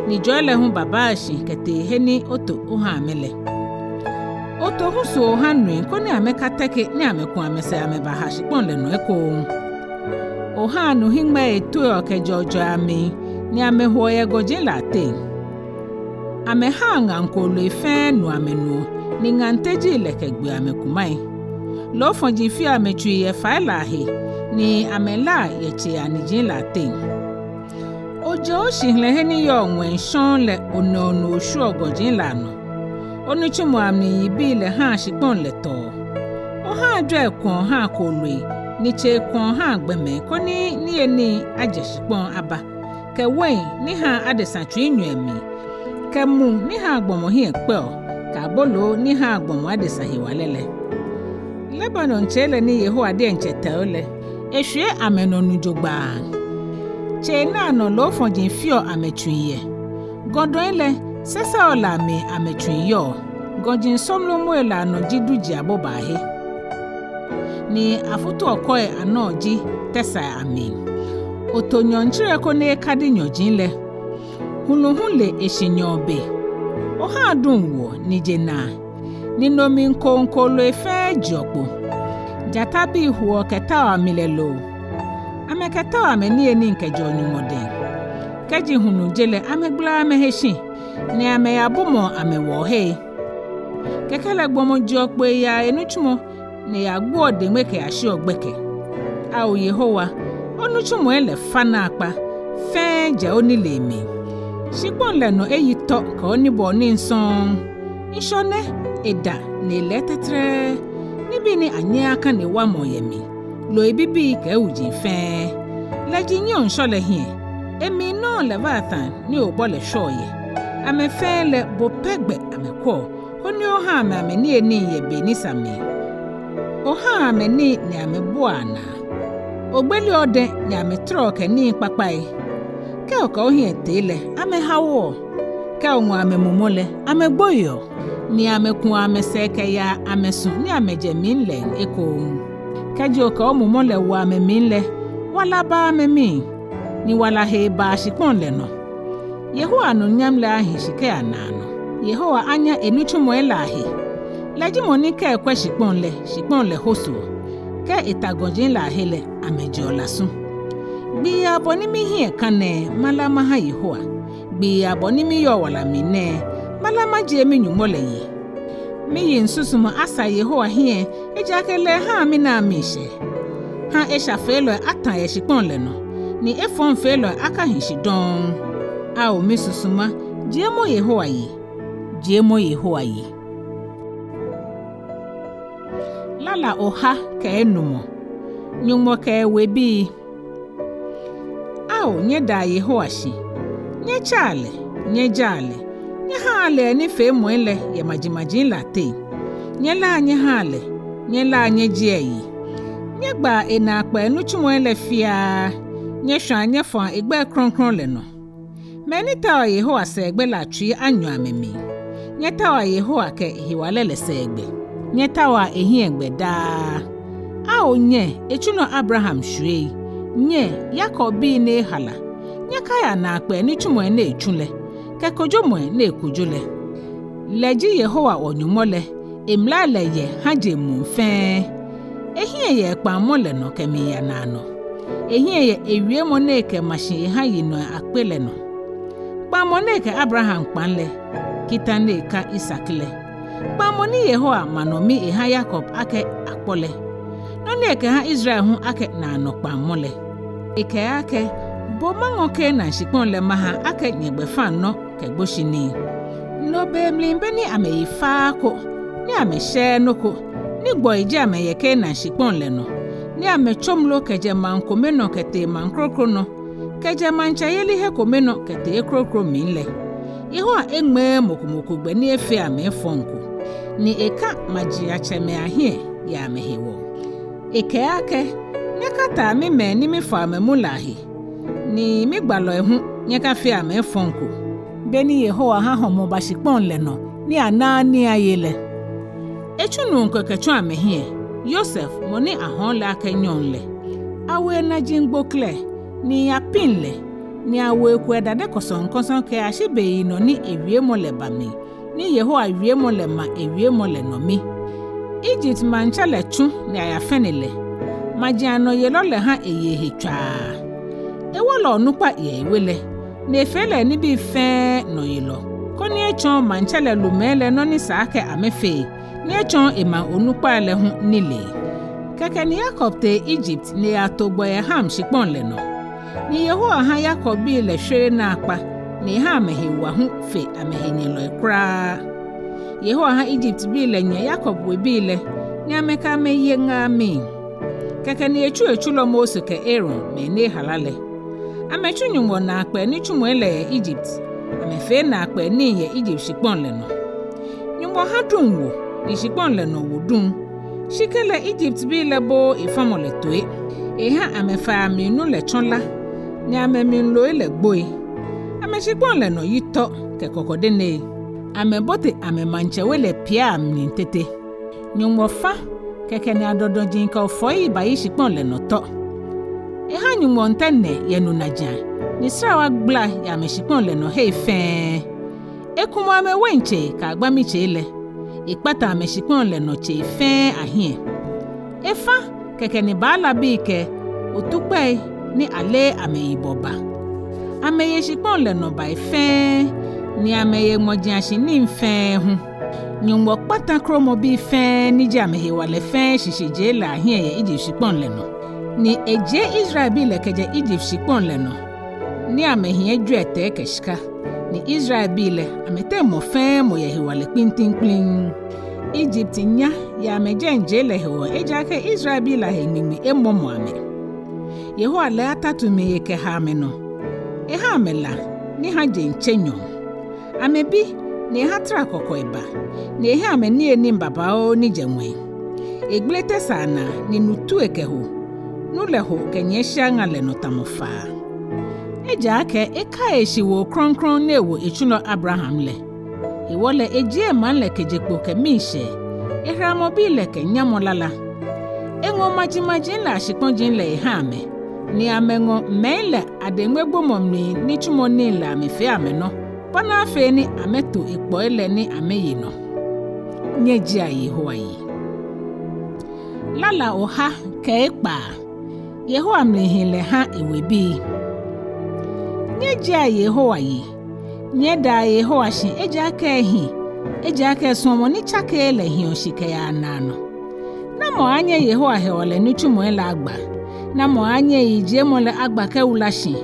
ni jɔi lɛ hu babaa shi kɛtee he ni oto oha amɛ lɛ. Oto husu oha nui koni amɛkateke ni amɛku amɛsɛɛ amɛbaha shikpɔŋ lɛ nɔ ekoŋŋ. Ohaa nuhiŋmɛii toɔ kɛjɛɔ jɔi amli, ni amɛhoɔ yɛ gɔji lɛ ateŋ. Amɛhaa ŋaŋ kooloi fɛɛ nu amɛnuɔ, ni ŋaŋ tejii lɛ kɛgbeɔ amɛkumai. Loofɔji feɔ amɛtsui yɛ fai lɛ ahe, ni amɛlaa yɛ tsei aniji lɛ ateŋ. Ojɛ oshihilɛhe ni yɔɔ ŋwɛi shɔŋŋ lɛ onɛɔ nu oshwieɔ gɔji lɛ anɔ. Onitsumɔi amli yibii lɛ haa shikpɔŋ lɛ tɔɔ. Ohaa jwɛi kwɛɔ haa kooloi, ni tsei kwɛɔ haa gbɔmɛi, koni niyenii ajɛ shikpɔŋ aba, kɛ wein ni haa adesa tsui nywɛɔ mli, kɛ mu ni haa gbɔmɔ hiɛ kpɛɔ, kɛ aboloo ni haa gbɔmɔ adesa hewalɛ lɛ. Lebanon tsei lɛ ni Yehowa diɛŋtsɛ tɛo lɛ, eshwie amɛnɔ nu jogbaŋŋ. Tsei nɛɛ anɔ loofɔji feɔ amɛtsui yɛ. Gɔdɔi lɛ, sɛsɛo lɛ amli amɛtsui yɔɔ. Gɔji somlomoi lɛ anɔ ji duji abobaahe, ni afutuɔkɔi anɔ ji tɛsai amli. Oto nyɔɔŋtsere ko ni ekadi nyɔji lɛ. Hulu hu le eshinyɔɔ be. Ohaa duŋ woɔ ni je naa, ni no mli kooloi fɛɛ jeɔ kpo. Jatabii hoɔ kɛtaoɔ amɛlɛloo. Amɛkɛtaoɔ amɛniyenii kɛjɛɔ Nyɔŋmɔ dɛŋ. Kɛji hulu je lɛ, amɛgbalaa amɛhe shi, ni amɛyabumɔɔ amɛwɔɔhei. Kɛkɛ lɛ gbɔmɔ jeɔ kpo eyaa enitsumɔ, ni eyagboɔ deŋme kɛyashiɔ gbɛkɛ. Ao Yehowa, onitsumɔi lɛ fa naakpa, fɛɛ jɛ onilee mli. Shikpɔŋ lɛ nɔ eyi tɔ kɛ onibɔɔ nii sɔŋŋ. Ŋshɔ nɛ, eda ni elɛɛ tɛtrɛɛ. Nibii ni anyɛɛɛ akane wamɔɔ yɛ mli, loi bibii kɛ ewuji fɛɛ. Lɛji nyiɛɔ ŋshɔ lɛ hiɛ. Emli nɔŋŋ Leviatan ni obɔ lɛ shwɛɔ yɛ. Amɛ fɛɛ lɛ bo pɛ gbɛ amɛkwɛɔ, koni oha amɛ amɛniyenii yɛ be ni sa mli. Ohaa amɛ nii ni amɛbuaa naa. Ogbeleɔ odɛ̃ ni amɛtɔrɔɔ kɛ nii kpakpai. Kɛ okɛ ohiɛ tee lɛ, amɛhaoɔ. Kɛ oŋɔ amɛmumɔ lɛ, amɛgboiɔ, ni amɛkuɔ amɛsɛɛ kɛyaa amɛsu ni amɛjɛ mli lɛ ekoŋŋ. Kɛji okɛ omumɔ lɛ wo amɛmli lɛ, wala baa amɛmli, ni wala hee baa shikpɔŋ lɛ nɔ. Yehowa anunyam lɛ ahi shi kɛya naanɔ. Yehowa anya enitsumɔi lɛ ahe. Lɛ ji mɔ ni kɛ ekwɛ shikpɔŋ lɛ, shikpɔŋ lɛ hosoɔ. Kɛ eta gɔji lɛ ahe lɛ, amɛjeɔ lasu. Gbii abɔ ni mihiɛ ka nɛɛ, mala maha Yehowa. Gbii abɔ ni miyɔɔ wala mli nɛɛ, mala majie mi-Nyɔŋmɔ lɛ yi. Miyiŋsusumɔ asa Yehowa hiɛ, ejaakɛ lɛ ehaa minaa miishɛɛ. Ha eshafeelɔi ata yɛ shikpɔŋ lɛ nɔ, ni efɔŋfeelɔi akahi shi dɔŋŋ. Ao misusuma, jiemɔ Yehowa yi. Jiemɔ Yehowa yi. Lala oha kɛ enumɔ. Nyɔŋmɔ kɛ ewebii. Ao, nyɛdaa Yehowa shi. Nyɛtsɛa lɛ, nyɛjaa lɛ, nyɛhaa lɛ enifeemɔi lɛ yɛ majimaji lɛ ateŋ. Nyɛlaa nyɛhaa lɛ, nyɛlaa nyɛjiea eyi. Nyɛgbaa enaakpɛɛ nitsumɔi lɛ fiaa, nyɛshwaa nyɛfɔa egbɛi krɔŋkrɔŋ lɛ nɔ. Mɛi ni taoɔ Yehowa sɛɛgbɛ lɛ atsui anyɔ amɛmli. Nyɛtaoa Yehowa kɛ ehewalɛ lɛ sɛɛgbɛ. Nyɛtaoa ehiɛgbɛ daa. Ao nyɛ, etsulɔ Abraham shwiei, nyɛ, Yakob bii ni ehala, nyɛkaia naakpɛɛ nitsumɔi ni etsu lɛ, kɛ kojomɔi ni ekojo lɛ. Lɛ ji Yehowa wɔ-Nyɔŋmɔ lɛ, emlai lɛ yɛ ha jeŋ muu fɛɛ. Ehiɛ yɛ ekpaŋmɔ lɛ nɔ kɛmiiya naanɔ. Ehiɛ yɛ ewiemɔ ni ekɛma shi eha yinɔi akpe lɛ nɔ. Kpaŋmɔ ni ekɛ Abraham kpaŋ lɛ, kita ni eka Isak lɛ. Kpaŋmɔ ni Yehowa ma nɔ mi eha Yakob akɛ akpɔ lɛ. Nɔ ni ekɛha Israel hu akɛ naanɔ kpaŋmɔ lɛ. Ekɛɛ akɛ, bo maŋɔ Kanaan shikpɔŋ lɛ maha akɛ nyɛgbɛfaŋnɔ kɛ gboshinii. No be mli be ni amɛyi faaa ko, ni amɛshɛɛɛ nɔ ko, ni gbɔi ji amɛ yɛ Kanaan shikpɔŋ lɛ nɔ, ni amɛtsomlo kɛjɛ maŋ kome nɔ kɛtee maŋ kroko nɔ, kɛjɛ maŋtsɛyelihe kome nɔ kɛtee ekroko mli lɛ, Yehowa eŋmɛɛɛ mɔ ko mɔ ko gbɛ ni efee amɛ efɔŋ ko, ni eka majiatsɛmɛi ahiɛ yɛ amɛhewɔ. Ekɛɛ akɛ, nyɛkataa mimɛi ni mifɔ amɛmu lɛ ahe, ni migbalɔi hu nyɛkafea amɛ efɔŋ ko. Be ni Yehowa ha hɔmɔ ba shikpɔŋ lɛ nɔ, ni anaaa nii aye lɛ, etsu nuu ko kɛtsɔ amɛhiɛ, Yosef, mɔ ni ahɔɔ lɛ akɛ nyɔŋ lɛ. Awo enaji gboklɛ, ni apiŋ lɛ, ni awo ekuɛ dade kɔsɔŋkɔsɔ kɛyashi beyinɔ ni ewiemɔ lɛ ba mli, ni Yehowa wiemɔ lɛ ma ewiemɔ lɛ nɔ mi. Egypt maŋtsɛ lɛ tsu ni ayafɛne lɛ. Maji anɔyelɔ lɛ ha eye ehe tswaa. Ewo lɛ onukpa yɛ ewe lɛ, ni efee lɛ nibii fɛɛ nɔyelɔ, koni etsɔɔ maŋtsɛ lɛ lumɛi lɛ nɔ ni sa akɛ amɛfee, ni etsɔɔ emaŋ onukpai lɛ hu nilee. Kɛkɛ ni Yakob tee Egypt ni eyato gbɔ yɛ Ham shikpɔŋ lɛ nɔ. Ni Yehowa ha Yakob bii lɛ shwere naakpa, ni eha amɛhe wa hu fe amɛhenyɛlɔi kwraa. Yehowa hã Ijiptbii lɛ nyɛ Yakob webii lɛ, ni amɛkɛ amɛ ye ŋaa mli. Kɛkɛ ni etsu etsulɔ Mose kɛ Aaron, mɛi ni ehala lɛ. Amɛtsu Nyɔŋmɔ naakpɛɛ nitsumɔi lɛ yɛ Ijipt; amɛfee naakpɛɛ nii yɛ Ijipt shikpɔŋ lɛ nɔ. Nyɔŋmɔ hã duŋ wo, ni shikpɔŋ lɛ nɔ wo duŋ. Shi kɛ̃lɛ Ijiptbii lɛ booo efamɔ lɛ toi. Ehã amɛfai amli nu lɛ tsɔ lá, ni amɛmli loi lɛ gboi. Amɛshikpɔŋ lɛ nɔ yi tɔ kɛ kɔkɔdenei. Amɛbote amɛmaŋtsɛ we lɛ piai amli tete. Nyɔŋmɔ fã, kɛkɛ ni adɔdɔji kɛ ofɔii bayi shikpɔŋ lɛ nɔ tɔ. Ehã nyɔŋmɔŋtɛ nɛ yɛ nu najiaŋ, ni srawa gbala yɛ amɛshikpɔŋ lɛ nɔ hei fɛɛ. Ekumɔ amɛwain tsei kɛ agbami tsei lɛ. Ekpãtã amɛshikpɔŋ lɛ nɔ tsei fɛɛ ahiɛ. Efã, kɛkɛ ni baalabii kɛ otukpɛi ni aleee amɛyibɔ ba. Amɛye shikpɔŋ lɛ nɔ bai fɛɛ, ni amɛye ŋmɔjiashi nii fɛɛ hu. Nyɔŋmɔ kpãtã kromɔbii fɛɛ ni ji amɛhewalɛ fɛɛ shishijee lɛ ahiɛ yɛ Ijipt shikpɔŋ lɛ nɔ. Ni ejie Israelbii lɛ kɛjɛ Ijipt shikpɔŋ lɛ nɔ, ni amɛhiɛ jwiɛtɛi kɛ shika. Ni Israelbii lɛ, amɛteŋ mɔ fɛɛ mɔ yɛ hewalɛ kpiŋtiŋkpliŋŋ. Ijipt nya yɛ amɛjɛijee lɛ hewɔ, ejaakɛ Israelbii lɛ ahe ŋmiŋmi emɔmɔ amɛ. Yehowa lɛɛ atatu mli ekɛha amɛnɔ. Ehã amɛ la ni hã jeŋ tse nyɔɔŋ. Amɛbi, ni ehã trakɔkɔi ba, ni ehiɛ amɛ niyenii babaoo ni jɛ ŋwɛi. Egbele tɛsaa naa, ni nu tue kɛho. Nu lɛ ho kɛnyiɛ shiaŋa lɛ nɔ tamɔ faa. Ejaakɛ ekai eshiwoo krɔŋkrɔŋ ni ewo etsulɔ Abraham lɛ. Hewɔ lɛ ejie emaŋ lɛ kɛje kpo kɛ miishɛɛ, ehalamɔbii lɛ kɛ nyamɔ lala. Eŋɔ majimaji lɛ ashikpɔji lɛ ehã amɛ, ni amɛŋɔ mɛi lɛ adeŋmegbomɔ mli nitsumɔ nii lɛ amɛfee amɛnɔ, bɔ ni afee ni amɛto ekpɔi lɛ ni amɛye nɔ. Nyɛjiea Yehowa yi. Lala oha kɛ ekpaa. Yehowa mlihilɛ hã ewebii. Nyɛjiea Yehowa yi. Nyɛdaa Yehowa shi, ejaakɛ ehi, ejaakɛ esuɔmɔ ni tsakeee lɛ hiɔ shi kɛyaa naanɔ. Namɔ aaanyɛ Yehowa hewalɛ nitsumɔi lɛ agba? Namɔ aaanyɛ eyijiemɔ lɛ agba kɛwula shi?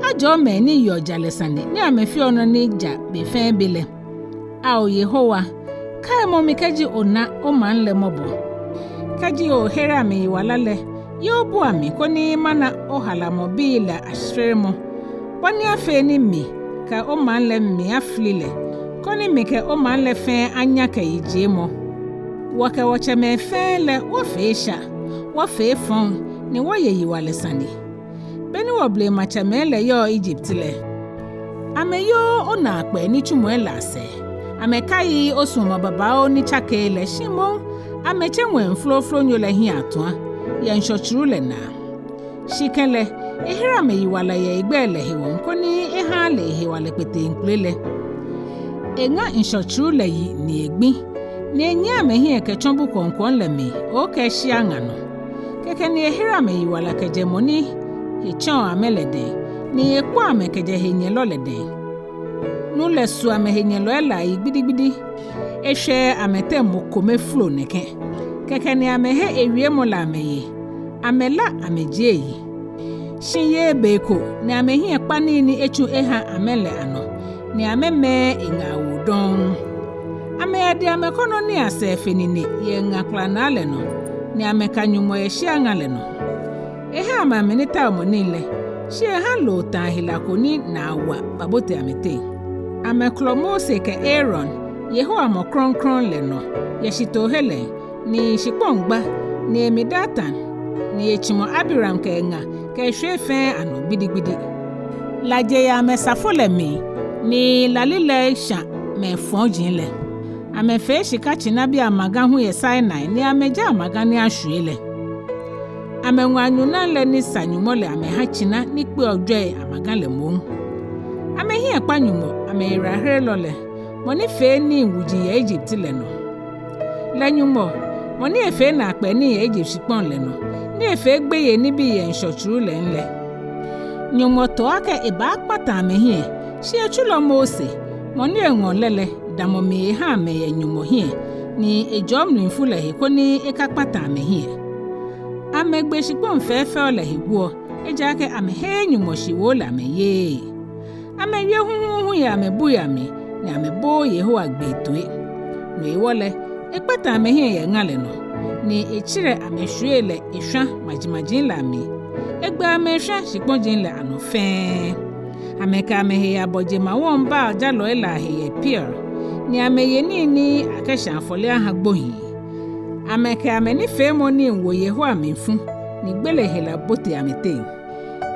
Ajɔɔ mɛi ni yeɔ jalɛ sane, ni amɛfeɔ nɔ ni ja be fɛɛ be lɛ. Ao Yehowa, kaimɔ mi kɛji ona omaŋ lɛ mɔbɔ. Kɛji ohere amɛyiwala lɛ, ye obua mi koni mana ohalamɔbii lɛ ashweremɔ, bɔ ni afee ni mi kɛ omaŋ lɛ mli afili lɛ, koni mi kɛ omaŋ lɛ fɛɛ anya kɛ yijiemɔ. Wɔkɛ wɔtsɛmɛi fɛɛ lɛ wɔfee esha, wɔfee efɔŋ, ni wɔye yiwalɛ sane. Be ni wɔblematsɛmɛi lɛ yɔɔ Ijipt lɛ, amɛyooo onaakpɛɛ nitsumɔi lɛ asɛɛ. Amɛkaiii osuɔmɔ babaoo ni tsakeee lɛ, shi moŋ amɛtse Ŋwɛi Flooflonyo lɛ hiɛ atua yɛ Ŋshɔ Tsuru lɛ naa. Shi kɛlɛ, ehere amɛyiwala yɛ egbɛi lɛ hewɔ, koni ehã ale ehewalɛ kpeteŋkpele lɛ. Eŋa Ŋshɔ Tsuru lɛ yi ni egbi, ni enyiɛ amɛhiɛ kɛtsɔ bu kwɔŋkwɔŋ lɛ mli, okɛɛ shiaŋa nɔ. Kɛkɛ ni ehere amɛyiwala kɛjɛ mɔ ni he tsɛɔ amɛ lɛ dɛŋ, ni ekpɔ amɛ kɛjɛ henyɛlɔ lɛ dɛŋ. Nu lɛ su amɛhenyɛlɔi lɛ ayi gbidigbidi. Eshwɛɛɛ amɛteŋ mɔ kome folo nɛkɛ. Kɛkɛ ni amɛhe ewiemɔ lɛ amɛye, amɛla amɛjie eyi. Shi yeee be ko ni amɛhiɛ kpa nii ni etsu ehã amɛ lɛ anɔ, ni amɛmɛɛɛ eŋaawoo dɔŋŋ. Amɛyadi amɛkɔnɔi asɛɛ fe nine yɛ ŋa kplanaa lɛ nɔ, ni amɛka Nyɔŋmɔ yɛ shiaŋa lɛ nɔ. Ehã amɛ amɛnitaomɔ nii lɛ, shi ehã loo tãa hela ko ni naa wa babote amɛteŋ. Amɛkɔlɔ Mose kɛ Aaron, Yehowa mɔ krɔŋkrɔŋ lɛ nɔ, yɛ shitoohe lɛŋ, ni shikpɔŋ gba, ni emi Datan, ni etsimɔ Abiram kɛ eŋa kɛ eshwiei fɛɛ anɔ gbidigbidi. La je yɛ amɛsafo lɛ mli, ni la lilɛi shã mɛi fɔji lɛ. Amɛfee shika tsinabi amaga hu yɛ Sinai, ni amɛja amaga ni ashwie lɛ. Amɛŋɔ anyunai lɛ ni sa Nyɔŋmɔ lɛ amɛhã tsina ni kpeɔ jwɛi amaga lɛ moŋ. Amɛhiɛ kpa Nyɔŋmɔ, amɛyiwalaherelɔ lɛ, mɔ ni fee nii wuji yɛ Ijipt lɛ nɔ. Lɛ Nyɔŋmɔ, mɔ ni efee naakpɛɛ nii yɛ Ijipt shikpɔŋ lɛ nɔ, ni efee gbeyei nibii yɛ Ŋshɔ Tsuru lɛŋ lɛ. Nyɔŋmɔ to akɛ ebaakpata amɛhiɛ, shi etsulɔ Mose, mɔ ni eŋɔ lɛ lɛ, damɔ mli ehã amɛ yɛ Nyɔŋmɔ hiɛ, ni ejɔɔ mlifu lɛ he koni ekakpata amɛhiɛ. Amɛgbe shikpɔŋ fɛɛfɛo lɛ he guɔ, ejaakɛ amɛheee Nyɔŋmɔ shiwoo lɛ amɛyeee. Amɛwie huhuuhu yɛ amɛbuui amli, ni amɛbooo Yehowa gbee toi. No hewɔ lɛ, ekpɛtɛ amɛhiɛ yɛ ŋa lɛ nɔ, ni etsirɛ amɛshwiei lɛ eshwã majimaji lɛ amli. Egbɛ amɛ eshwã shikpɔji lɛ anɔ fɛɛ. Amɛkɛ amɛhe yabɔ jemawɔŋ Baal jalɔi lɛ ahe yɛ Peor, ni amɛye nii ni akɛshã afɔle ahã gbohii. Amɛkɛ amɛnifeemɔ nii wo Yehowa mlifu, ni gbele hela bote amɛteŋ.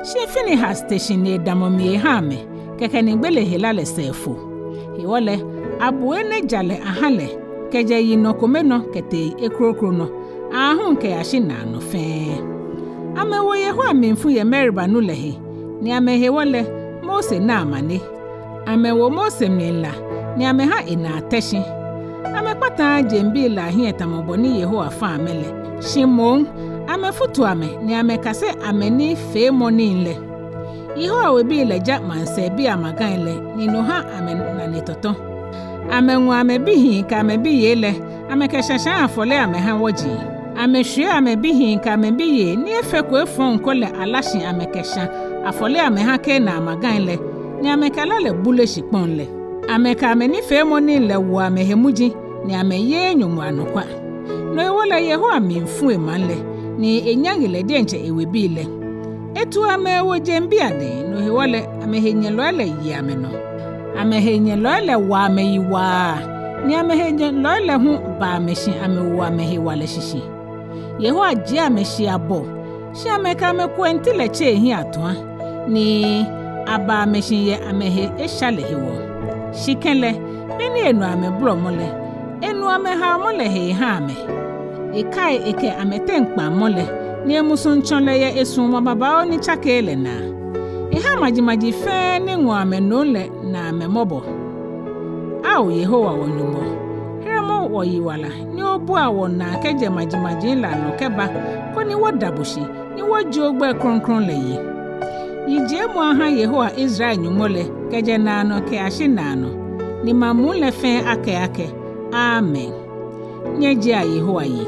Shi Finehas te shi ni edamɔ mli ehã amɛ, kɛkɛ ni gbele hela lɛ sɛɛ fo. Hewɔ lɛ, abu enɛ jalɛ ahã lɛ, kɛjɛ yinɔ kome nɔ kɛtee ekroko nɔ, aahu kɛyashi naanɔ fɛɛ. Amɛwo Yehowa mlifu yɛ Meriba nu lɛ he, ni amɛhewɔ lɛ, Mose na amane. Amɛwo Mose mli la, ni amɛhã enaa tɛ shi. Amɛkpataaa jeŋbii lɛ ahiɛ tamɔ bɔ ni Yehowa fã amɛ lɛ, shi moŋ amɛfutu amɛ ni amɛkase amɛnifeemɔ nii lɛ. Yehowa webii lɛ ja maŋsɛɛbii amagai lɛ, ni no hã amɛnane tɔtɔ. Amɛŋɔ amɛbihii kɛ amɛbiyei lɛ, amɛkɛshãshãa afɔle amɛhã wɔji. Amɛshwie amɛbihii kɛ amɛbiyei ni efeko efɔŋ ko lɛ ala shi amɛkɛshã afɔle amɛhã Kanaan amagai lɛ, ni amɛkɛ la lɛ bule shikpɔŋ lɛ. Amɛkɛ amɛnifeemɔ nii lɛ wo amɛhe muji, ni amɛyeee Nyɔŋmɔ anɔkwa. No hewɔ lɛ Yehowa mli fu emaŋ lɛ, ni enyaŋe lɛ diɛŋtsɛ ewebii lɛ. Etu amɛ ewo jeŋbii adɛŋ, no hewɔ lɛ amɛhenyɛlɔi lɛ ye amɛnɔ. Amɛhenyɛlɔi lɛ wa amɛyi waa, ni amɛhenyɛlɔi lɛ hu ba amɛ shi amɛwo amɛhewalɛ shishi. Yehowa jie amɛ shi abɔ, shi amɛkɛ amɛkuɛŋtilɛ tse ehiɛ atua, ni aba amɛ shi yɛ amɛhe esha lɛ hewɔ. Shi kɛlɛ, be ni enu amɛbolɔmɔ lɛ, enu amɛhaomɔ lɛ he ehã amɛ. Ekai ekɛ amɛteŋ kpaŋmɔ lɛ, ni emusuŋtsɔlɛ yɛ esuɔmɔ babaoo ni tsakeee lɛ naa. Ehã majimaji fɛɛ ni ŋɔ amɛ nom lɛ na amɛ mɔbɔ. Ao Yehowa wɔ-Nyɔŋmɔ, heremɔ wɔyiwala, ni obua wɔnaa kɛjɛ majimaji lɛ anɔ kɛba, koni wɔda bo shi, ni wɔjie ogbɛi krɔŋkrɔŋ lɛ yi. Yijiemɔ ahã Yehowa Israel Nyɔŋmɔ lɛ kɛjɛ naanɔ kɛyashi naanɔ, ni maŋ muu lɛ fɛɛ akɛɛ akɛ, Amen. Nyɛjiea Yehowa yi.